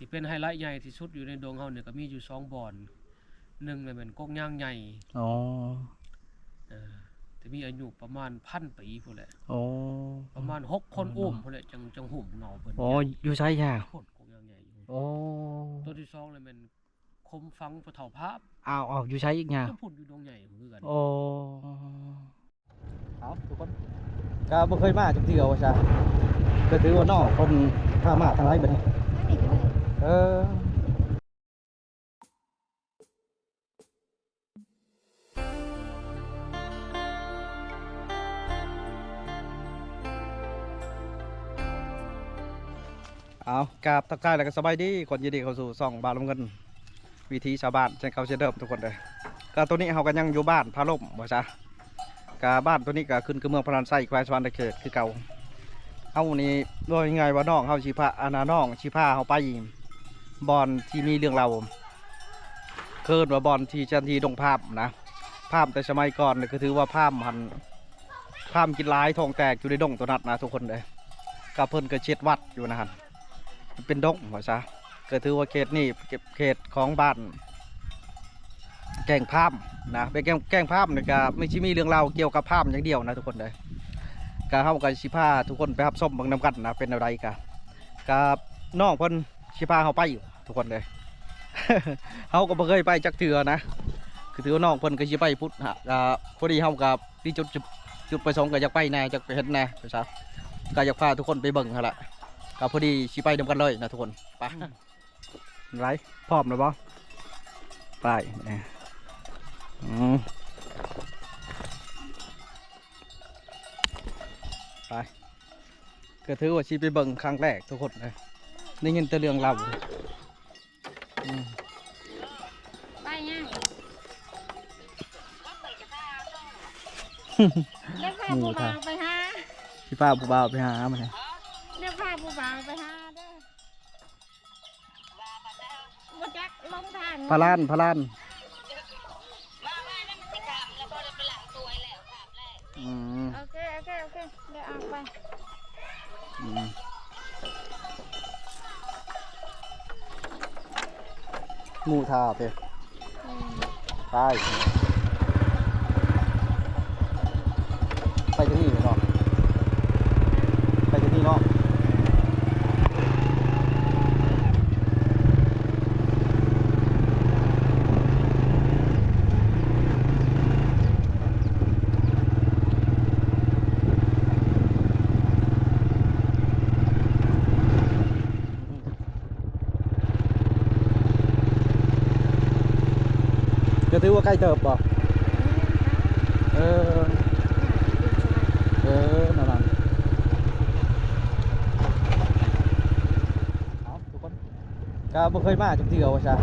ທີ່ເປັນໄຮໄລໃຫຍ່ທີ່ສຸດຢູ່ໃນດົງເຮົານີ້ກໍມີຢູ່ສອງບ່ອນ. ໜຶ່ງລະແມ່ນກົກຍາງໃຫຍ່ ອໍ ເອີ ທີ່ມີອາຍຸປະມານພັນປີພຸ້ນແຫຼະ. ອໍ ປະມານຫົກຄົນອູ້ມພຸ້ນແຫຼະ ຈັ່ງ ຈັ່ງຫຸ້ມເງົາເພິ່ນ. ອໍ ຢູ່ໃສຍາ? ພຸ້ນ ກົກຍາງໃຫຍ່ຢູ່. ອໍ ໂຕທີສອງລະແມ່ນ ຂົມຝັງຜູ້ເຖົ້າພາບ. ອ້າວ ຢູ່ໃສອີກຍາ? ພຸ້ນ ຢູ່ດົງໃຫຍ່ພຸ້ນຄືກັນ. ອໍ ເອົາ ທຸກຄົນ ກໍບໍ່ເຄີຍມາຈັກເທື່ອວ່າຊະ ກໍຖືວ່ານ້ອງເພິ່ນພາມາທາງໃດບັດນີ້. ເອີ ເອົາ ກາບທັກທາຍ ແລ້ວກໍສະບາຍດີ ຄົນຍິນດີເຂົ້າສູ່ຊ່ອງບ່າວລຳເງິນ ວິຖີຊາວບ້ານ ເຊັ່ນເກົ່າເຊັ່ນເດີມທຸກຄົນເດີ. ກໍໂຕນີ້ເຮົາກໍຍັງຢູ່ບ້ານຜາລົມວ່າຊະ ກໍບ້ານໂຕນີ້ກໍຂຶ້ນກັບເມືອງພະລານໄຊ ແຂວງສະຫວັນນະເຂດຄືເກົ່າ. ເຮົານີ້ ເວົ້າງ່າຍໆວ່າ ນ້ອງເຮົາຊິພາ ອັນນ່າ ນ້ອງຊິພາເຮົາໄປບ່ອນທີ່ມີເລື່ອງລາວ ເອີ້ນວ່າບ່ອນທີ່ສະຖານທີ່ດົງພາມນະ. ພາມແຕ່ສະໄໝກ່ອນນີ້ ກໍຖືວ່າພາມຫັ້ນ ພາມກິນຫຼາຍ ທ້ອງແຕກຢູ່ໃນດົງໂຕນັ້ນນະທຸກຄົນເດີ. ກໍເພິ່ນກໍເຊັດວັດຢູ່ນະຫັ້ນ ເປັນດົງວ່າຊະ. ກໍຖືວ່າເຂດນີ້ເປັນເຂດຂອງບ້ານແກ້ງພາມນະ. ເປັນແກ້ງ ແກ້ງພາມນີ້ກໍມີ ຊິມີເລື່ອງລາວກ່ຽວກັບພາມຢ່າງດຽວນະທຸກຄົນເດີ. ກໍເຮົາກໍຊິພາທຸກຄົນໄປຮັບຊົມເບິ່ງນຳກັນນະ ເປັນແນວໃດ. ກໍ ກໍນ້ອງເພິ່ນ ຊິພາເຮົາໄປຢູ່ທຸກຄົນເດີ. ເຮົາກໍບໍ່ເຄີຍໄປຈັກເທື່ອນະ ຄືຖືວ່ານ້ອງເພິ່ນກໍຊິໄປພຸ້ນ. ອ່າ ພໍດີເຮົາກໍມີຈຸດ ຈຸດປະສົງກໍຢາກໄປແດ່ ຢາກໄປເຫັນແດ່ ກໍຢາກພາທຸກຄົນໄປເບິ່ງຫັ້ນລະ. ກໍພໍດີຊິໄປນຳກັນເລີຍນະທຸກຄົນ. ໄປ ໄປ ພ້ອມແລ້ວບໍ່? ໄປ ອືມ ໄປ. ກໍຖືວ່າຊິໄປເບິ່ງຄັ້ງແລກທຸກຄົນເອີຍ ໄດ້ຍິນແຕ່ເລື່ອງເລົ່າ. ອືມ ໄປຫຍັງ? ໄດ້ພາຜູ້ບ່າວໄປຫາ ຊິພາຜູ້ບ່າວໄປຫາມື້ນີ້ ໄດ້ພາຜູ້ບ່າວໄປຫາເດີ. ບໍ່ຈັກລົງທາງ ພະລານ ພະລານ. ອືມ ໂອເຄ ໂອເຄ ໂອເຄ ດຽວອອກໄປ. ອືມ ໝູ່ຖ້າເດ້. ອືມ ໄປ ໄປທາງນີ້ເນາະ ໄປທາງນີ້ເນາະ. ກໍຖືວ່າໃກ້ເຕີບບໍ່? ເອີ ເອີ ນັ້ນນະ ເອົາ ທຸກຄົນ ກໍບໍ່ເຄີຍມາຈັກເທື່ອວ່າຊະ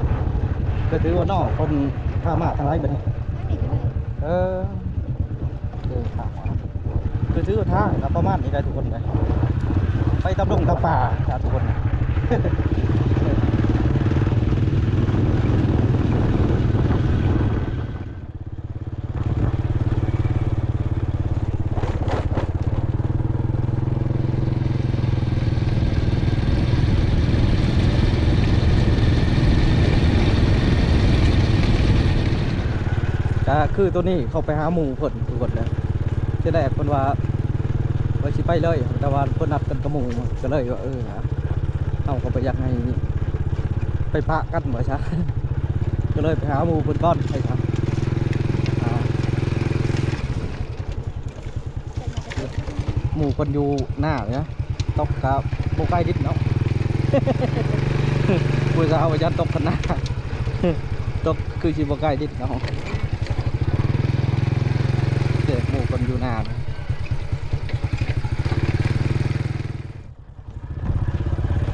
ກໍຖືວ່ານ້ອງເພິ່ນພາມາທາງໃດບັດນີ້? ເອີ ເດີນທາງມາ ຄືຖືວ່າທາງກໍປະມານນີ້ແຫຼະທຸກຄົນເອີຍ ໄປຕາມດົງຕາມປ່ານະທຸກຄົນ. ກໍຄືໂຕນີ້ເຂົາໄປຫາໝູ່ເພິ່ນທຸກຄົນເດີ ທີແລກເພິ່ນວ່າ ວ່າຊິໄປເລີຍ ແຕ່ວ່າເພິ່ນນັດກັນກັບໝູ່ ກໍເລີຍວ່າ ເອີ ເຮົາກໍບໍ່ຢາກໃຫ້ໄປປະກັນວ່າຊະ ກໍເລີຍໄປຫາໝູ່ເພິ່ນກ່ອນໄປຊະ. ອ່າ ໝູ່ເພິ່ນຢູ່ໜ້າເນາະ ຕົກກໍບໍ່ໃກ້ດິນເນາະ ຜູ້ສາວວ່າຢ້ານຕົກກັນນະ ຕົກຄືຊິບໍ່ໃກ້ດິນເນາະ ເອີ ໝູ່ເພິ່ນຢູ່ໜ້າ.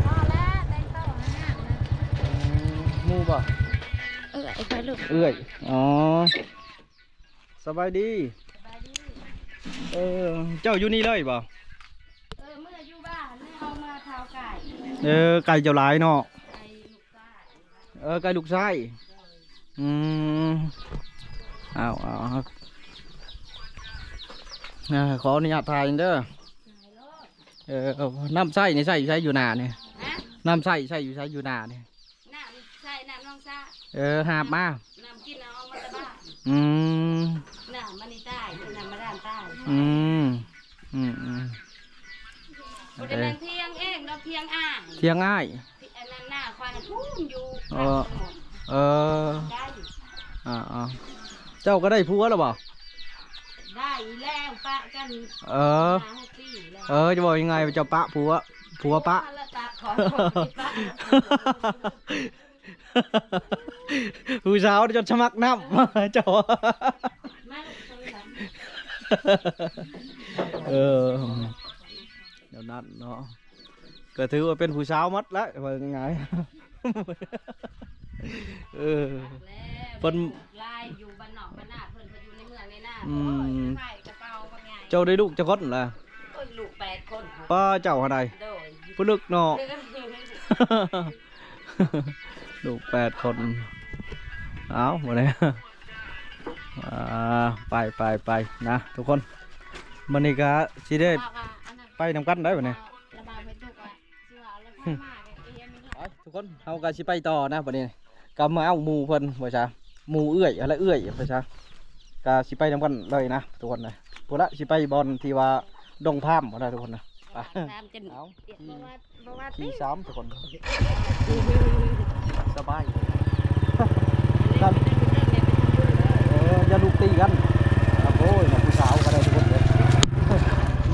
ພໍແລ້ວ ແຕ່ງໂຕງາມໆນະ ໝູ່ບໍ່? ເອື້ອຍ ເອື້ອຍ ອໍ ສະບາຍດີ ສະບາຍດີ ເອີ ເຈົ້າຢູ່ນີ້ເລີຍບໍ່? ເອີ ເມື່ອຢູ່ບ້ານ ເຮົາມາເຂົ້າໃກ້ ເອີ ໃກ້ເຈົ້າຫຼາຍເນາະ ໃກ້ລູກຊາຍ ເອີ ໃກ້ລູກຊາຍ ອືມ ເອົາ ເອົາ ເອົາ ຂໍອະນຸຍາດຖ່າຍເດີ ເອີ ນ້ຳໃຊ້ນີ້ໃຊ້ ໃຊ້ຢູ່ໜ້ານີ້ ຮະ? ນ້ຳໃຊ້ ໃຊ້ຢູ່ໃສ ຢູ່ໜ້ານີ້? ນ້ຳໃຊ້ ນ້ຳໜອງສະ ເອີ ຫາບມາ ນ້ຳກິນເອົາມາແຕ່ບ້ານ. ອືມ ນ້ຳມັນນີ້ຕາຍ ນ້ຳບາດານຕາຍ. ອືມ ອືມໆ ບໍ່ໄດ້ແມ່ນພຽງເອງດອກ ພຽງອ້າຍ ພຽງອ້າຍ. ອັນນັ້ນໜ້າຄວາຍນະ ພຸ້ນຢູ່ ເອີ ເອີ ໄດ້ ອ່າໆ ເຈົ້າກໍໄດ້ຜົວແລ້ວບໍ່? ໄດ້ແລ້ວ ປະກັນ ເອີ ຫ້າຫົກປີແລ້ວ. ເອີ ຈະເວົ້າງ່າຍໆ ເຈົ້າປະຜົວ ຜົວປະ ຜົວລະຕະ ຂໍ ຂໍປະ ຜູ້ສາວຈົດສະໝັກນຳ ເຈົ້າ ມາລູກ ເອີ ແນວນັ້ນເນາະ. ກໍຖືວ່າເປັນຜູ້ສາວໝົດແຫຼະ ວ່າງ່າຍໆ ເອີ ແລ້ວ ເພິ່ນຫຼາຍຢູ່ບ້ານນອກບ້ານນາ ເພິ່ນ ເພິ່ນຢູ່ໃນເມືອງໃນນາ. ອືມ ໂອ້ຍ ສະພາຍກະເປົາບັກໃຫຍ່. ເຈົ້າໄດ້ລູກຈັກຄົນລະ? ໂອ້ຍ ລູກແປດຄົນ. ປ້າ ເຈົ້າຫັ້ນໃດ ໂດຍ ຜູ້ລຶກເນາະ ລູກແປດຄົນ. ເອົາ ມື້ນີ້ ອ່າ ໄປໆໆ ນະທຸກຄົນ ມື້ນີ້ກະຊິໄດ້ ໄປນຳກັນໄດ໋ບັດນີ້ ລະບາຍໄປຕຸກວ່າ ຊິວ່າລະໄປມາກະເອີຍ. ໄປທຸກຄົນ ເຮົາກະຊິໄປຕໍ່ນະບັດນີ້ ກະມາເອົາໝູ່ເພິ່ນວ່າຊະ ໝູ່ເອື້ອຍຫັ້ນລະ ເອື້ອຍວ່າຊະ ກະຊິໄປນຳກັນເລີຍນະທຸກຄົນນະ. ພຸ້ນລະ ຊິໄປບ່ອນທີ່ວ່າດົງພາມພຸ້ນນະທຸກຄົນນະ. ໄປ ຕາມຈົນ ເອົາ ບໍ່ວ່າ ບໍ່ວ່າຕິ ຂີ່ສາມທຸກຄົນ ສະບາຍ ເອີ ຢ່າລູກຕີກັນ. ໂອ້ຍ ຜູ້ສາວກໍໄດ້ທຸກຄົນເດີ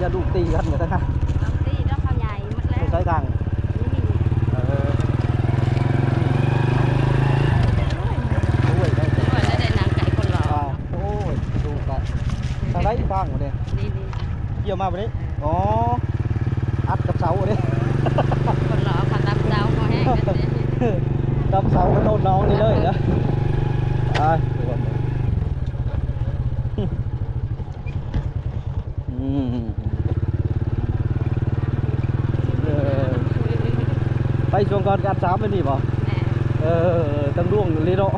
ຢ່າລູກຕີກັນກໍໄດ້ນະ ບໍ່ຕີດອກ ເຂົາໃຫຍ່ໝົດແລ້ວ ໃຊ້ທາງ ນີ້ ເອີ ໂອ້ຍ ໄດ້ ໂອ້ຍ ໄດ້ນາງໄກ່ຄົນຫຼໍ່ ໂອ້ຍ ລູກກະ ທາງໃດທາງບັດນີ້ ນີ້ໆ ກ່ຽວມາບັດນີ້ ອໍ ອັດກັບເສົາເດ້ ຄົນຫຼໍ່ເຂົາຕຳເສົາບໍ່ແຮງເດ້ ຕຳເສົາກະໂຕນນ້ອງນີ້ເລີຍນະ. ໄປ ອືມ ເອີ ໄປຊ່ວງກ່ອນການສາມແມ່ນນີ້ບໍ່? ແມ່ນ ເອີ ທາງຫຼວງອີ່ຫຼີເນາະ.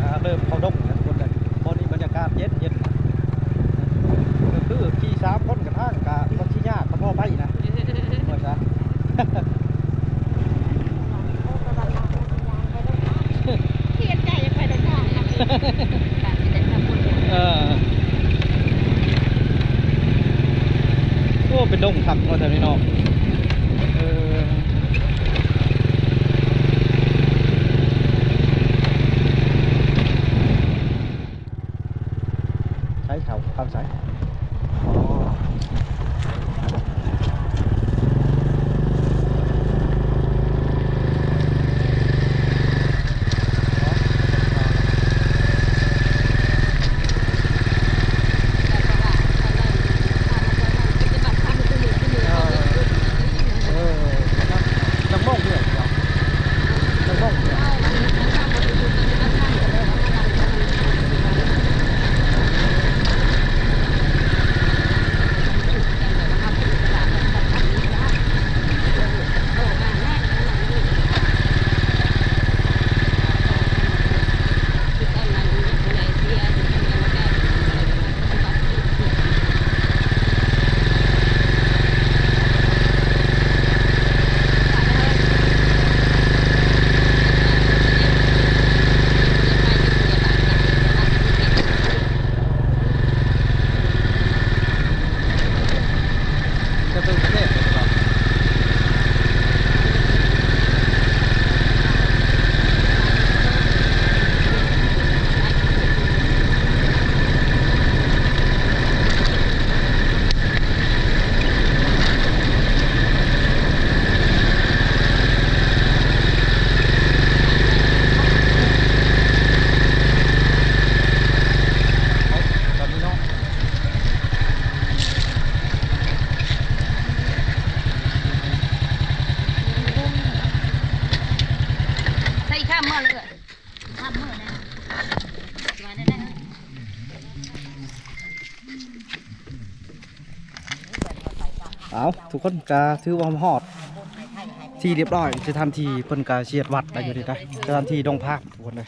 ອ່າ ເລີ່ມເຂົ້າດົງແລ້ວທຸກຄົນເດີ ບ່ອນນີ້ບັນຍາກາດເຢັນໆ ກໍຄືຂີ່ສາມຄົນກັບທາງກະມັນຊິຍາກ ກໍພໍໄປນະ ວ່າຊະ. ໂອ້ ກໍວ່າເຮົາກໍຊິຍ່າງໄປດົງທາງ ເອີ ໂອ້ ເປັນດົງຄັກເນາະແຖວນີ້ເນາະ ເອີ. ໃຊ້ເຂົາທາງໃສ? ອໍ. ເອີ ເອີ ຈັກໂມງເທື່ອ ຈັກໂມງເທື່ອ? ເອົາ ທຸກຄົນກະຖືວ່າຮອດທີ່ຮຽບຮ້ອຍ ສະຖານທີ່ເພິ່ນກະສຽດວັດໄດ້ຢູ່ນີ້ໄດ໋ ສະຖານທີ່ດົງພາມ ທຸກຄົນເອີຍ.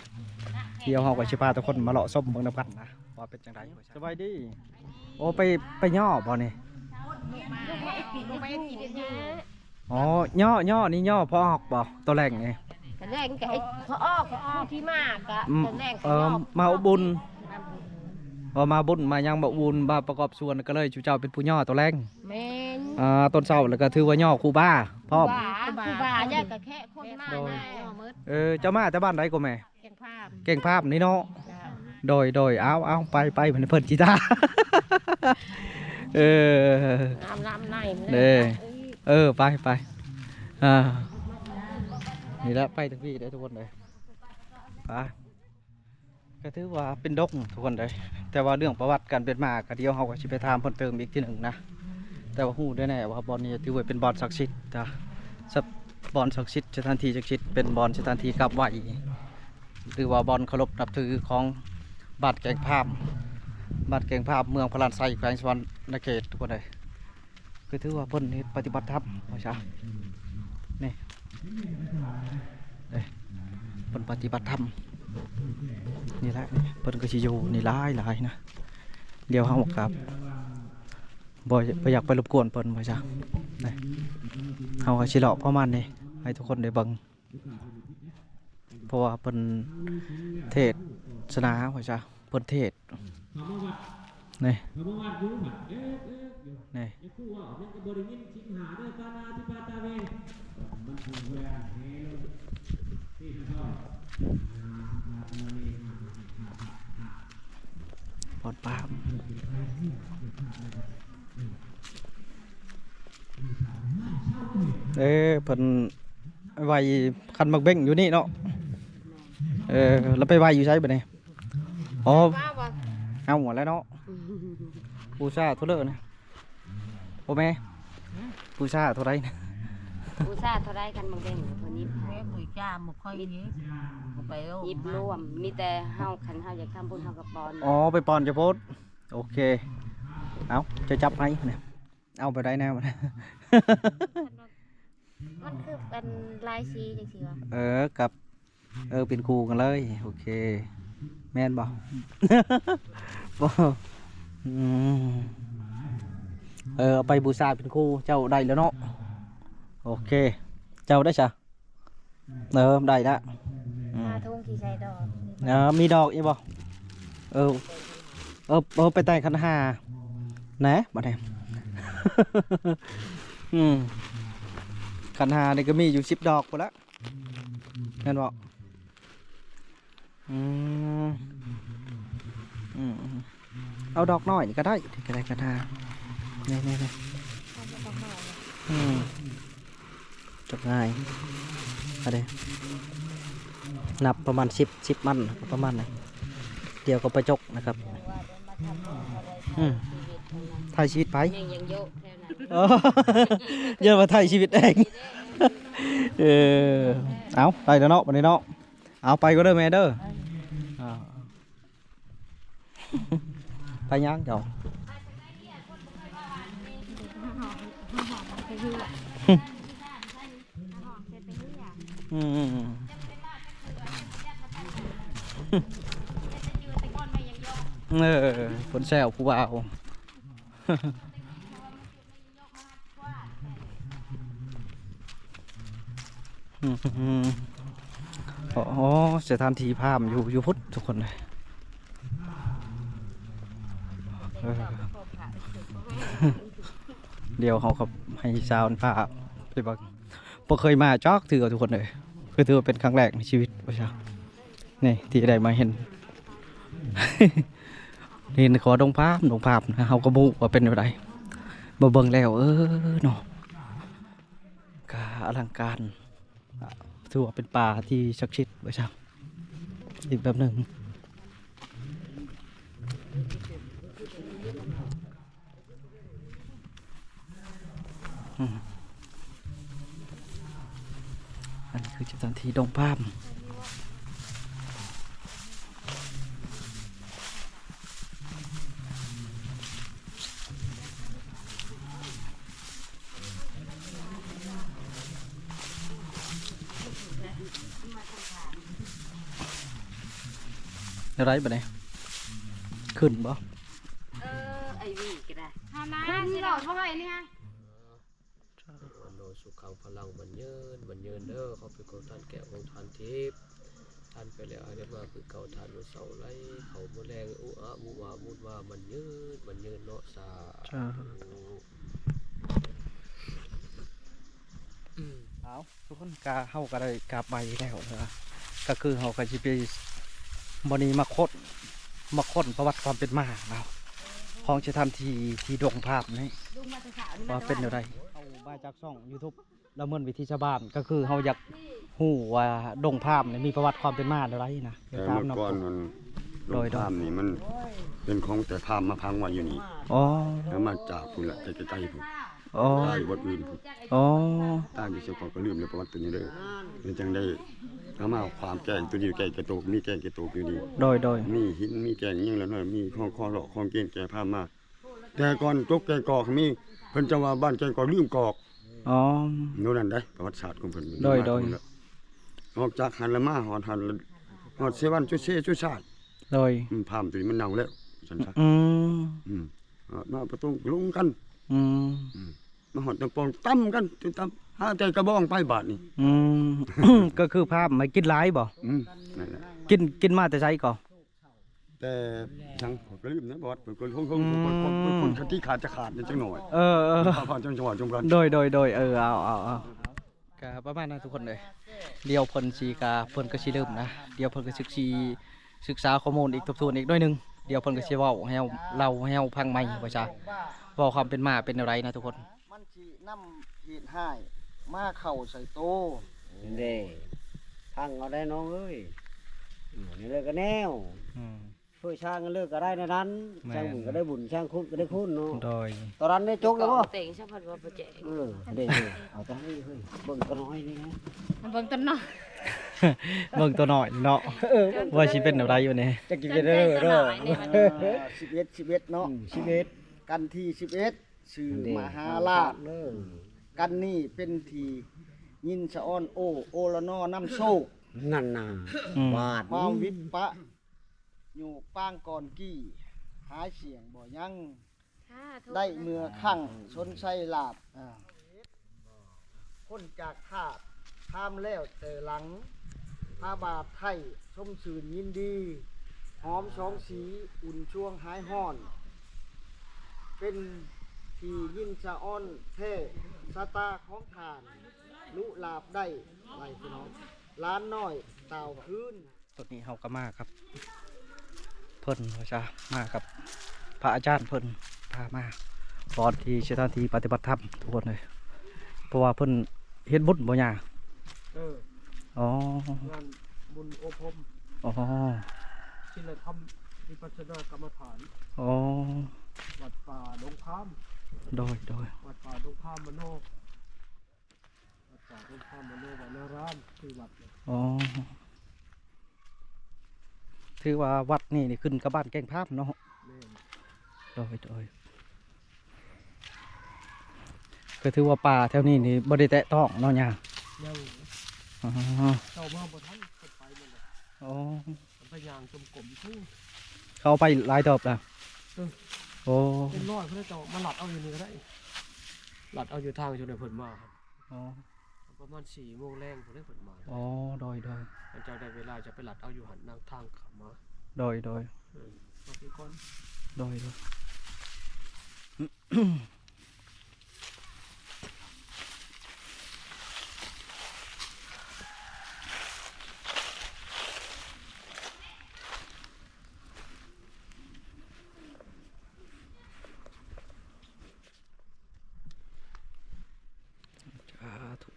ດຽວເຮົາກໍຊິພາທຸກຄົນມາເລາະຊົມເບິ່ງນຳກັນນະ ວ່າເປັນຈັ່ງໃດ. ສະບາຍດີ. ໂອ້ ໄປ ໄປຍໍ້ບໍ່ນີ້? ອໍ ຍໍ້ ຍໍ້ນີ້ຍໍ້ພໍອອກບໍ່ ໂຕແລງນີ້? ໂຕແລງກະພໍອອກ ຜູ້ທີ່ມາກະ ອືມ ໂຕແລງກະ ເອີ ຍໍ້ ມາອຸດໜູນ ເອີ ມາບຸນມາຫຍັງ ມາອຸດໜູນ ມາປະກອບສ່ວນ ກໍເລີຍຊຸມເຈົ້າເປັນຜູ້ຍໍ້ໂຕແລງ. ແມ່ນ. ອ່າ ຕອນເຊົ້າແລ້ວກໍຖືວ່າຍໍ້ຄູບາພ້ອມ ຄູບາ ຄູບາ ແລ້ວກໍແຂກຄົນມາ ໂດຍ ແນ່ ຍໍ້ໝົດ. ເອີ ເຈົ້າມາແຕ່ບ້ານໃດກໍແມ່? ແກ່ງພາມ ແກ່ງພາມນີ້ເນາະ. ເຈົ້າ ໂດຍ ໂດຍ ເອົາ ເອົາ ໄປ ໄປ ເພິ່ນ ເພິ່ນຊິຖ້າ ເອີ ງາມລຳໃນ ເດ້ ເອີ ໄປ ໄປ ອ່າ ນີ້ແຫຼະ ໄປທາງພີ້ເດີທຸກຄົນເດີ ໄປ. ກໍຖືວ່າເປັນດົງທຸກຄົນເດີ ແຕ່ວ່າເລື່ອງປະຫວັດການເປັນມາ ກໍດຽວເຮົາກໍຊິໄປຖາມເພີ່ມເຕີມອີກທີໜຶ່ງນະ ແຕ່ວ່າຮູ້ແນ່ໆວ່າບ່ອນນີ້ຖືວ່າເປັນບ່ອນສັກສິດນະ ສະ ບ່ອນສັກສິດ ສະຖານທີ່ສັກສິດ ເປັນບ່ອນສະຖານທີ່ກາບໄຫວ້ ຫຼືວ່າບ່ອນເຄົາລົບນັບຖືຂອງບ້ານແກ່ງພາມ ບ້ານແກ່ງພາມ ເມືອງພະລານໄຊ ແຂວງສະຫວັນນະເຂດ ທຸກຄົນເອີຍ. ຄືຖືວ່າເພິ່ນເຮັດປະຕິບັດທຳ ວ່າຊະ ນີ້ ເດ້ ເພິ່ນປະຕິບັດທຳ ນີ້ແຫຼະ ນີ້ ເພິ່ນກໍຊິຢູ່ນີ້ຫຼາຍໆນະ. ດຽວເຮົາກໍບໍ່ ບໍ່ຢາກໄປລົບກວນເພິ່ນ ວ່າຊະ ນີ້ ເຮົາກໍຊິເລາະປະມານນີ້ ໃຫ້ທຸກຄົນໄດ້ເບິ່ງ ເພາະວ່າເພິ່ນເທດສະໜາ ວ່າຊະ ເພິ່ນເທດ ນີ້ ນີ້ ປອດປາມ ເອີ ເພິ່ນໄຫວ້ຂັນໝາກເບັງຢູ່ນີ້ເນາະ. ເອີ ແລ້ວໄປໄຫວ້ຢູ່ໃສບັດນີ້? ອໍ ເອົາແລ້ວເນາະ ບູຊາເທົ່າເລີນະ ໂອແມ່ ບູຊາເທົ່າໃດນະ? ບູຊາເທົ່າໃດ? ຄັນບັກເບັງເພິ່ນຍິບໃຫ້ ແມ່ ບູຊາບໍ່ຄ່ອຍຍິບ ບໍ່ໄປໂລ ຍິບລວມ ມີແຕ່ເຮົາ ຄັນເຮົາຢາກທຳບຸນເຮົາກໍປ່ອນ. ອໍ ໄປປ່ອນຈະໂພດ ໂອເຄ ເອົາ ຈະຈັບໃຫ້ນະ ເອົາໄປໄດ້ແນວ ມັນຄືເປັນລາຍສີຈັ່ງຊີ້ຫວາ? ເອີ ກັບ ເອີ ເປັນຄູ່ກັນເລີຍ ໂອເຄ ແມ່ນບໍ່? ບໍ່ ອືມ ເອີ ເອົາໄປບູຊາເປັນຄູ່ ເຈົ້າໄດ້ແລ້ວເນາະ ໂອເຄ ເຈົ້າໄດ້ຊະ? ເອີ ໄດ້ລະ ອືມ ຫາທຸງທີ່ໃສ່ດອກ ເອີ ມີດອກອີກບໍ່? ເອີ ເອີ ເອີ ໄປແຕ່ງຂັນຫ້າແດ່ບັດນີ້ ອືມ ຂັນຫ້ານີ້ກໍມີຢູ່ສິບດອກພຸ້ນລະ ແມ່ນບໍ່? ອືມ ອືມ ເອົາດອກນ້ອຍນີ້ກໍໄດ້ ນີ້ກໍໄດ້ ກະທາ ນີ້ໆໆ ອືມ ຈົບງ່າຍ ເອົາເດ້ ນັບປະມານສິບ ສິບມັນ ປະມານນັ້ນ ດຽວກໍໄປຈົກນະຄັບ ອືມ ຖ່າຍຊີວິດໃຜ? ເອີ ຢ້ານວ່າຖ່າຍຊີວິດເອງ ເອີ ເອົາ ໄດ້ແລ້ວເນາະ ບັດນີ້ເນາະ. ເອົາ ໄປກ່ອນເດີແມ່ເດີ ເອີ ໄປຫຍັງເຈົ້າ? ອືມ ເອີ ເພິ່ນແຊວຜູ້ບ່າວ. ອືມ ອໍ ສະຖານທີ່ພາມຢູ່ ຢູ່ພຸ້ນທຸກຄົນເອີຍ ເອີ ດຽວເຮົາກໍໃຫ້ຊາວພາໄປເບິ່ງ ບໍ່ເຄີຍມາຈັກເທື່ອທຸກຄົນເອີຍ ຄືຖືວ່າເປັນຄັ້ງແລກໃນຊີວິດວ່າຊະ. ນີ້ທີ່ໄດ້ມາເຫັນ ເຫັນຂໍດົງພາມ ດົງພາມນະ ເຮົາກໍບໍ່ຮູ້ວ່າເປັນແນວໃດ ມາເບິ່ງແລ້ວ ເອີ ເນາະ ກະອະລັງການ ຖືວ່າເປັນປ່າທີ່ສັກສິດວ່າຊັ້ນ ອີກແບບໜຶ່ງ. ອືມ ອັນນີ້ຄືສະຖານທີ່ດົງພາມ. ແນວໃດບັດນີ້? ຂຶ້ນບໍ່? ເອີ ໄອ້ຫວີກໍໄດ້ ເຮົານະ ຊິຫຼອດບໍ່ໃຫ້ນີ້ ອະໂນສຸຂັງພະລັງ ໝັ້ນຍືນ ໝັ້ນຍືນເດີ ຂໍເປັນຂອງທ່ານແກ້ວ ຂອງທ່ານທິບ ທ່ານໄປແລ້ວໃຫ້ໄດ້ມາຄືເກົ່າ ທ່ານມື້ເຊົ້າໄຫຼ ເຂົ້າມື້ແລງ ອຸອະມຸວາ ມຸນວາ ໝັ້ນຍືນ ໝັ້ນຍືນເນາະ ສາທຸ. ເອົາ ທຸກຄົນ ກະເຮົາກະໄດ້ກາບໄຫວ້ແລ້ວນະ ກະຄືເຮົາກະຊິໄປ ມື້ນີ້ມາຄົ້ນ ມາຄົ້ນປະຫວັດຄວາມເປັນມາເນາະ ຂອງສະຖານທີ່ທີ່ດົງພາບນີ້ ວ່າເປັນແນວໃດ. ເຮົາມາຈາກຊ່ອງຢູທູບ ລະເມີນວິຖີຊາວບ້ານ ກະຄືເຮົາຢາກຮູ້ວ່າດົງພາບນີ້ມີປະຫວັດຄວາມເປັນມາແນວໃດນະ. ແຕ່ເມື່ອກ່ອນມັນ ໂດຍ ດົງພາບນີ້ມັນເປັນຂອງແຕ່ພາມມາຝັງໄວ້ຢູ່ນີ້ ອໍ ແລ້ວມາຈາກພຸ້ນລະ ແຕ່ໄກໆພຸ້ນ ອໍ ຕາຍຢູ່ບ່ອນອື່ນພຸ້ນ ອໍ ຕາຍຢູ່ເຊກອນ ກະລືມແລ້ວປະຫວັດເປັນຈັ່ງໃດ ເປັນຈັ່ງໃດ ເອົາມາຄວາມແກ້ງໂຕນີ້ ແກ້ງກະໂຕກ ມີແກ້ງກະໂຕກຢູ່ນີ້ ໂດຍໆ ມີຫີນ ມີແກ້ງຫຍັງລະນ້ອຍ ມີຂອງ ຂອງຫຼອກ ຂອງເກນແກ່ພາມາ ແຕ່ກ່ອນຈົກແກ່ງກອກມີ ເພິ່ນຈະວ່າບ້ານແກ່ງກອກລືມກອກ ອໍ ໂນນັ້ນໃດ ປະຫວັດສາດຂອງເພິ່ນ ໂດຍໆ ອອກຈາກຫັ້ນລະມາຮອດຫັ້ນ ຮອດເຊວັນຈຸເຊຈຸຊາດ ໂດຍ ອືມ ພາມໂຕນີ້ມັນເນົ່າແລ້ວ ຊັ້ນຊະ ອືມ ອືມ ມາປະຕົງລົງກັນ ອືມ ອືມ ມາຮອດຕະປອງຕຳກັນ ຕຳ ຫາແຕ່ກະບອງໄປບາດນີ້ ອືມ ກະຄືພາມມາກິນຫຼາຍບໍ່? ອືມ ນັ້ນແຫຼະ ກິນ ກິນມາແຕ່ໃສກໍ? ແຕ່ຫຍັງ ຂ້ອຍກະລືມນະ ບອດ ເພິ່ນຄົນ ຄົນ ຄົນ ຄົນ ຄົນ ຄົນ ຄົນ ຄັນທີ່ຂາດຈະຂາດແດ່ຈັກໜ້ອຍ ເອີ ເອີ ເອົາ ເອົາ ເອົາ ໂດຍ ໂດຍ ໂດຍ ເອີ ເອົາ ເອົາ ເອົາ ກະປະມານນັ້ນທຸກຄົນເອີຍ ດຽວເພິ່ນຊິກະ ເພິ່ນກະຊິເລີ່ມນະ ດຽວເພິ່ນກະສຶກຊິ ສຶກສາຂໍ້ມູນອີກ ທົບທວນອີກໜ້ອຍໜຶ່ງ ດຽວເພິ່ນກະຊິເວົ້າໃຫ້ເຮົາ ເລົ່າໃຫ້ເຮົາຟັງໃໝ່ວ່າຊະ ເວົ້າຄວາມເປັນມາເປັນແນວໃດນະທຸກຄົນ. ມັນຊິນຳເຫດຮ້າຍມາເຂົ້າໃສ່ໂຕ ເດ້ ຟັງເອົາໄດ໋ນ້ອງເອີຍ ອືມ ນີ້ເລີກະແນວ ອືມ ຊ່ວຍສ້າງເລີກກະໄດ້ແນວນັ້ນ ແມ່ນ ສ້າງບຸນກະໄດ້ບຸນ ສ້າງຄຸນກະໄດ້ຄຸນເນາະ ໂດຍ ຕອນນັ້ນໄດ້ຈົກແລ້ວບໍ່? ເຕັງຊະພັດວ່າບໍ່ແຈກ ເອີ ເດ້ ເອົາຕາເຮີ້ຍ ເບິ່ງໂຕນ້ອຍນີ້ນະ ເບິ່ງໂຕນ້ອຍ ເບິ່ງໂຕນ້ອຍເນາະ ເອີ ວ່າຊິເປັນແນວໃດຢູ່ນີ້ ຈັກຊິເປັນແນວໃດເນາະ ສິບເອັດ ສິບເອັດເນາະ ອືມ ສິບເອັດ ກັນທີສິບເອັດ ຊື່ມະຫາລາດ ກັນນີ້ເປັນທີ່ຍິນສະອອນໂອ ໂອລະນໍນຳໂຊກ ນັ້ນນະ ອືມ ບາດ ຄວາມວິດປະໂຍກປາງກ່ອນກີ້ ຫາສຽງບໍ່ຍັງ ໄດ້ເມື່ອຄັ້ງຊົນໄຊລາດ ອາ ພົ້ນຈາກທາດ ພາມແລ້ວແຕ່ຫຼັງ ພາບາດໄທຊົມຊື່ນຍິນດີ ຫອມສອງສີ ອຸ່ນຊ່ວງຫາຍຮ້ອນ ເປັນທີ່ຍິນສະອອນແທ້ ຊະຕາຂອງທ່ານລຸລາບໄດ້ ໄວ້ພີ່ນ້ອງ ຫຼານນ້ອຍຕ່າວຄືນ. ຕອນນີ້ເຮົາກະມາກັບເພິ່ນວ່າຊະ ມາກັບພະອາຈານເພິ່ນພາມາ ບ່ອນທີ່ສະຖານທີ່ປະຕິບັດທຳທຸກຄົນເອີຍ ເພາະວ່າເພິ່ນເຮັດບຸນບໍ່ຍ່າ? ເອີ ອໍ ງານບຸນໂອພົມ ອໍ ສິນລະທຳວິປັດສະນາກຳມະຖານ ອໍ ວັດປ່າດົງຄາມ ໂດຍໆ ວັດປ່າດົງຄາມມະໂນ ວັດປ່າດົງຄາມມະໂນວະນາຣາມ ຊື່ວັດ ອໍ ຖືວ່າວັດນີ້ນີ້ຂຶ້ນກັບບ້ານແກ້ງພາມເນາະ ແມ່ນ ໂດຍໆ ກະຖືວ່າປ່າແຖວນີ້ນີ້ບໍ່ໄດ້ແຕະຕ້ອງເນາະຍ່າ ຍັງ ອໍ ເຈົ້າມາບໍ່ທັນ ເພິ່ນໄປໝົດແລ້ວ ອໍ ເພິ່ນໄປຍ່າງຈົມກົມພຸ້ນ ເຂົາເອົາໄປຫຼາຍເຕີບລະ ເອີ ໂອ້ ເປັນຮ້ອຍພຸ້ນແຫຼະ ເຈົ້າມາລັດເອົາຢູ່ນີ້ກະໄດ້ ລັດເອົາຢູ່ທາງຈຸດໃດເພິ່ນມາ ອໍ ປະມານສີ່ໂມງແລງພຸ້ນເດ້ເພິ່ນມາ ອໍ ໂດຍໆ ຄັນເຈົ້າໄດ້ເວລາຈະໄປລັດເອົາຢູ່ຫັ້ນນາງທາງເຂົ້າມາ ໂດຍໆ ເອີ ມາຄືກ່ອນ ໂດຍໆ ສາທຸ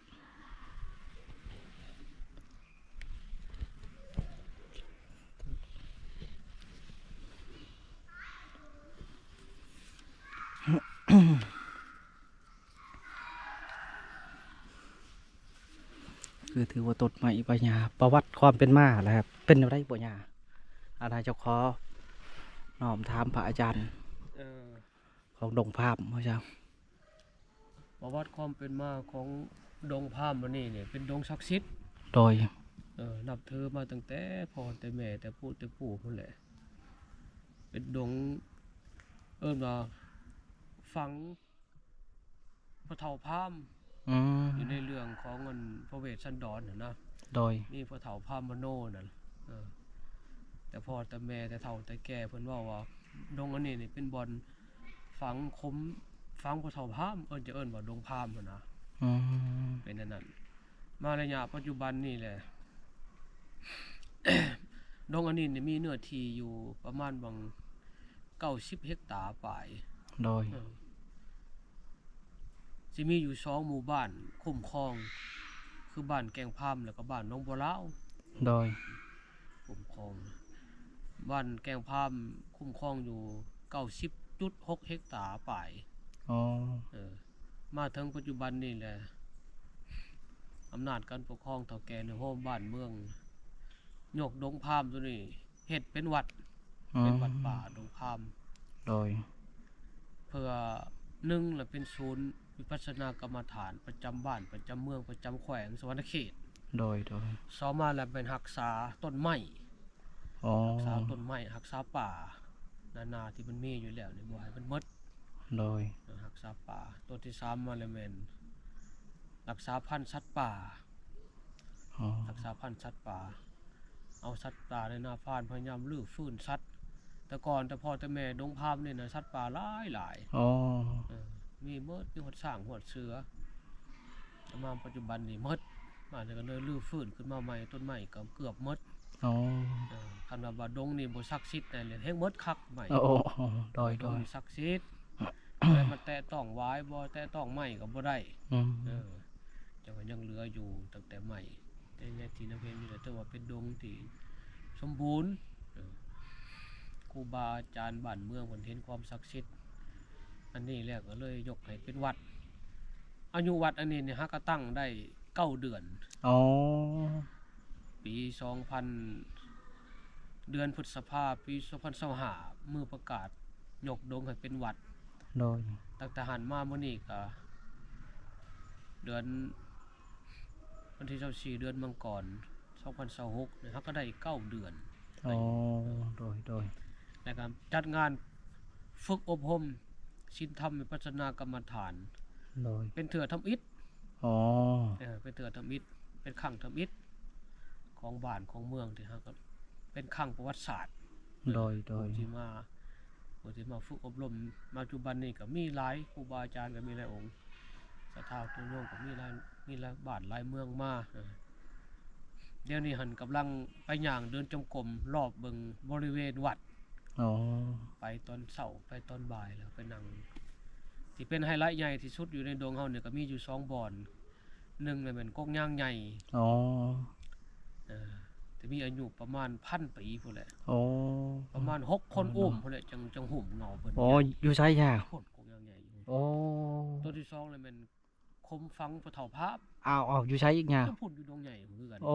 ຄືຖືວ່າຕົ້ນໄມ້ໃບຫຍ້າ ປະຫວັດຄວາມເປັນມາແລ້ວ ເປັນແນວໃດບໍ່ຍ່າ? ອັນໃດເຈົ້າຂໍນ້ອມຖາມພະອາຈານ ເອີ ຂອງດົງພາມວ່າຊັ້ນ ປະຫວັດຄວາມເປັນມາຂອງດົງພາມອັນນີ້ນີ້ ເປັນດົງສັກສິດ ໂດຍ ເອີ ນັບຖືມາຕັ້ງແຕ່ພໍ່ແຕ່ແມ່ ແຕ່ປູ່ແຕ່ປູ່ພຸ້ນແຫຼະ ເປັນດົງ ເອີ້ນວ່າ ຝັງພໍ່ເຖົ້າພາມ ອືມ ຢູ່ໃນເລື່ອງຂອງອັນພະເວດສັນດອນຫັ້ນນະ ໂດຍ ມີພໍ່ເຖົ້າພາມມະໂນນັ້ນ ເອີ ແຕ່ພໍ່ແຕ່ແມ່ ແຕ່ເຖົ້າແຕ່ແກ່ເພິ່ນເວົ້າວ່າ ດົງອັນນີ້ນີ້ເປັນບ່ອນຝັງຄົມ ຝັງພໍ່ເຖົ້າພາມ ເອີ້ນ ຈະເອີ້ນວ່າດົງພາມຫັ້ນນະ ອືມ ເປັນອັນນັ້ນ ມາໄລຍະປັດຈຸບັນນີ້ແຫຼະ ດົງອັນນີ້ນີ້ມີເນື້ອທີ່ຢູ່ປະມານຫວ່າງເກົ້າສິບເຮັກຕາປາຍ ໂດຍ ເອີ ຊິມີຢູ່ສອງໝູ່ບ້ານຄຸ້ມຄອງ ຄືບ້ານແກ້ງພາມ ແລ້ວກໍບ້ານໜອງບົວລາວ ໂດຍ ຄຸ້ມຄອງ ບ້ານແກ້ງພາມຄຸ້ມຄອງຢູ່ເກົ້າສິບຈຸດຫົກເຮັກຕາປາຍ ອໍ ເອີ ມາເຖິງປັດຈຸບັນນີ້ແຫຼະ ອຳນາດການປົກຄອງເຖົ້າແກ່ເຫຼືອໂຮມບ້ານເມືອງ ຍົກດົງພາມໂຕນີ້ເຮັດເປັນວັດ ອືມ ເປັນວັດປ່າດົງພາມ ໂດຍ ເພື່ອ ໜຶ່ງລະເປັນສູນວິປັດສະນາກຳມະຖານປະຈຳບ້ານ ປະຈຳເມືອງ ປະຈຳແຂວງສະຫວັນນະເຂດ ໂດຍ ໂດຍ ສອງມາລະແມ່ນຮັກສາຕົ້ນໄມ້ ອໍ ຮັກສາຕົ້ນໄມ້ ຮັກສາປ່າ ນານາທີ່ມັນມີຢູ່ແລ້ວນີ້ບໍ່ໃຫ້ມັນໝົດ ໂດຍ ຮັກສາປ່າ ໂຕທີສາມມາລະແມ່ນ ຮັກສາພັນສັດປ່າ ອໍ ຮັກສາພັນສັດປ່າ ເອົາສັດປ່າໃນນາພານ ພະຍາຍາມຮື້ຟື້ນສັດ ແຕ່ກ່ອນແຕ່ພໍ່ແຕ່ແມ່ດົງພາມນີ້ນະ ສັດປ່າຫຼາຍໆ ອໍ ເອີ ມີໝົດ ມີຮອດຊ້າງ ຮອດເສືອ ແຕ່ມາປັດຈຸບັນນີ້ໝົດ ມານີ້ກໍເລີຍຮື້ຟື້ນຂຶ້ນມາໃໝ່ ຕົ້ນໄມ້ກໍເກືອບໝົດ ອໍ ເອີ ຄັນວ່າ ວ່າດົງນີ້ບໍ່ສັກສິດແນ່ ແຮ່ງໝົດຄັກໄໝ້ ໂອ້ ໂດຍ ດົງນີ້ສັກສິດ ແຕ່ມາແຕະຕ້ອງຫວາຍບໍ່ ແຕະຕ້ອງໄໝ້ກໍບໍ່ໄດ້ ອືມ ເອີ ແຕ່ວ່າຍັງເຫຼືອຢູ່ຕັ້ງແຕ່ໄໝ້ ແຕ່ໃນທີ່ນຳເຫັນຢູ່ແລ້ວ ຖືວ່າເປັນດົງທີ່ສົມບູນ ເອີ ຄູບາອາຈານບ້ານເມືອງເພິ່ນເຫັນຄວາມສັກສິດອັນນີ້ແລ້ວ ກໍເລີຍຍົກໃຫ້ເປັນວັດ ອາຍຸວັດອັນນີ້ນີ້ຫາກະຕັ້ງໄດ້ເກົ້າເດືອນ ອໍ ປີສອງພັນ ເດືອນພຶດສະພາ ປີສອງພັນຊາວຫ້າ ມື້ປະກາດຍົກດົງໃຫ້ເປັນວັດ ໂດຍ ຕັ້ງແຕ່ຫັ້ນມາມື້ນີ້ກະເດືອນ ວັນທີຊາວສີ່ ເດືອນມັງກອນ ສອງພັນຊາວຫົກ ເຮົາກໍໄດ້ເກົ້າເດືອນ ອໍ ໂດຍ ໂດຍ ແລ້ວກໍຈັດງານຝຶກອົບຮົມສິນທຳວິປັດສະນາກຳມະຖານ ໂດຍ ເປັນເທື່ອທຳອິດ ອໍ ເອີ ເປັນເທື່ອທຳອິດ ເປັນຄັ້ງທຳອິດຂອງບ້ານຂອງເມືອງ ທີ່ເຮົາກໍເປັນຄັ້ງປະຫວັດສາດ ໂດຍ ໂດຍ ທີ່ມາ ຜູ້ທີ່ມາຝຶກອົບຮົມ ປັດຈຸບັນນີ້ກໍມີຫຼາຍ ຄູບາອາຈານກໍມີຫຼາຍອົງ ສັດທາຍາດໂຍມກໍມີຫຼາຍ ມີຫຼາຍບ້ານຫຼາຍເມືອງມາ ເອີ ດຽວນີ້ຫັ້ນກຳລັງໄປຍ່າງເດີນຈົງກົມລອບເບິ່ງບໍລິເວນວັດ ອໍ ໄປຕອນເຊົ້າ ໄປຕອນບ່າຍ ແລ້ວໄປນັ່ງ ທີ່ເປັນໄຮໄລໃຫຍ່ທີ່ສຸດຢູ່ໃນດົງເຮົານີ້ ກໍມີຢູ່ສອງບ່ອນ ໜຶ່ງລະແມ່ນກົກຍາງໃຫຍ່ ອໍ ເອີ ທີ່ມີອາຍຸປະມານພັນປີພຸ້ນແຫຼະ ອໍ ປະມານຫົກຄົນອູ້ມພຸ້ນແຫຼະ ຈັ່ງ ຈັ່ງຫຸ້ມເງົາເພິ່ນ ອໍ ຢູ່ໃສຍາ ພຸ້ນກົກຍາງໃຫຍ່ຢູ່ ອໍ ໂຕທີສອງລະແມ່ນ ຄົມຝັງພໍ່ເຖົ້າພາບ ອ້າວ ອ້າວ ຢູ່ໃສອີກຍາ ຢູ່ພຸ້ນ ຢູ່ດົງໃຫຍ່ພຸ້ນຄືກັນ ອໍ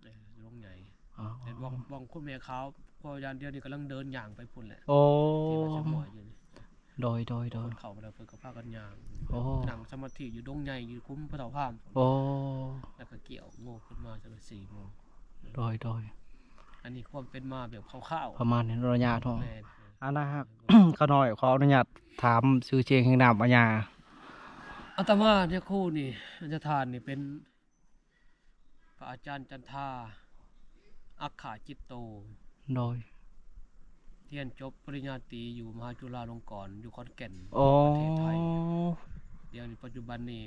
ເອີ ຢູ່ດົງໃຫຍ່ ອໍ ແມ່ນ ວັງ ວັງຄຸນແມ່ຂາວ ເພາະວ່າດຽວນີ້ກຳລັງເດີນຍ່າງໄປພຸ້ນແຫຼະ ອໍ ທີ່ວ່າຈະໝໍ້ຢູ່ນີ້ ໂດຍ ໂດຍ ໂດຍ ຄົນເຂົ້າມາແລ້ວເພິ່ນກໍພາກັນຍ່າງ ໂອ້ ນັ່ງສະມາທິຢູ່ດົງໃຫຍ່ ຢູ່ຄຸ້ມພໍ່ເຖົ້າພາບ ໂອ້ ແລ້ວກໍກ່ຽວໂງ່ຂຶ້ນມາຈັກສີ່ໂມງ ໂດຍ ໂດຍ ອັນນີ້ຄວາມເປັນມາແບບຄ່າວໆ ປະມານນີ້ເນາະຍາເນາະ ແມ່ນ ອານາຮັກ ຂ້ານ້ອຍຂໍອະນຸຍາດຖາມຊື່ສຽງເຮງນາມອາຍາ ອາດຕະມາ ຍາຄູນີ້ ອາຈານທ່ານນີ້ເປັນ ພະອາຈານຈັນທາ ອັກຂະຈິດໂຕ ໂດຍ ຮຽນຈົບປະລິນຍາຕີຢູ່ມະຫາຈຸລາລົງກອນ ຢູ່ຂອນແກ່ນ ໂອ້ ປະເທດໄທ ດຽວນີ້ປັດຈຸບັນນີ້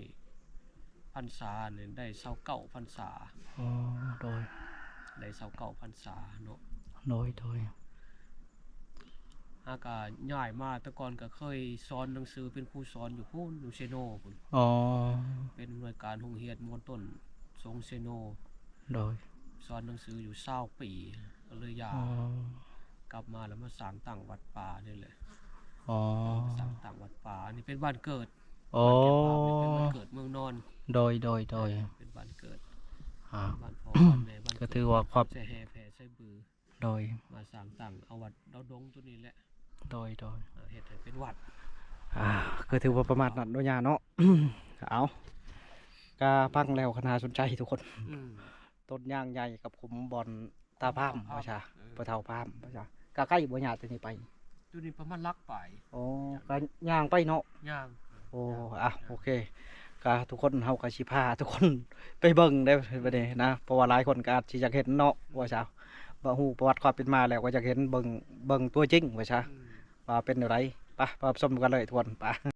ພັນສານີ້ໄດ້ຊາວເກົ້າພັນສາ ໂອ້ ໂດຍ ໄດ້ຊາວເກົ້າພັນສາເນາະ ໂດຍ ໂດຍ ຫາກະຍ້າຍມາ ແຕ່ກ່ອນກະເຄີຍສອນໜັງສື ເປັນຄູສອນຢູ່ພຸ້ນ ຢູ່ເຊໂນພຸ້ນ ອໍ ເປັນອຳນວຍການໂຮງຮຽນມໍຕົ້ນສົງເຊໂນ ໂດຍ ສອນໜັງສືຢູ່ຊາວປີ ກໍເລີຍຢ່າ ອໍ ກັບມາແລ້ວມາສ້າງຕັ້ງວັດປ່ານີ້ແຫຼະ ອໍ ສ້າງຕັ້ງວັດປ່າ ອັນນີ້ເປັນບ້ານເກີດ ອໍ ບ້ານເກີດເມືອງນອນ ໂດຍ ໂດຍ ໂດຍ ເປັນບ້ານເກີດ ອ່າ ບ້ານພໍ່ບ້ານແມ່ ບ້ານເກີດ ກໍຖືວ່າຄອບ ໃສ່ແຮ່ແຜ່ໃສ່ບື ໂດຍ ມາສ້າງຕັ້ງເອົາວັດດອງດົງໂຕນີ້ແຫຼະ ໂດຍ ໂດຍ ເຮັດໃຫ້ເປັນວັດ ອ່າ ກໍຖືວ່າປະມານນັ້ນເນາະ ຍາເນາະ ເອົາ ກະຟັງແລ້ວກໍໜ້າສົນໃຈທຸກຄົນ ອືມ ຕົ້ນຍາງໃຫຍ່ກັບຂຸມບ່ອນຕາພາມ ຕາພາມ ວ່າຊະ ເອີ ພໍ່ເຖົ້າພາມ ວ່າຊະ. ກະໃກ້ບໍ່ຍ່າ ແຕ່ນີ້ໄປ? ໂຕນີ້ປະມານຫຼັກປາຍ. ໂອ້ ກະຍ່າງໄປເນາະ. ຍ່າງ. ໂອ້ ອ່ະ ໂອເຄ ກະທຸກຄົນ ເຮົາກະຊິພາທຸກຄົນໄປເບິ່ງເດ້ບັດນີ້ນະ ເພາະວ່າຫຼາຍຄົນກະອາດຊິຢາກເຫັນເນາະ ວ່າຊະ ບໍ່ຮູ້ປະຫວັດຄວາມເປັນມາແລ້ວ ກໍຢາກເຫັນ ເບິ່ງ ເບິ່ງຕົວຈິງ ວ່າຊະ ອືມ ວ່າເປັນແນວໃດ. ໄປ ໄປຮັບຊົມກັນເລີຍທຸກຄົນ ໄປ.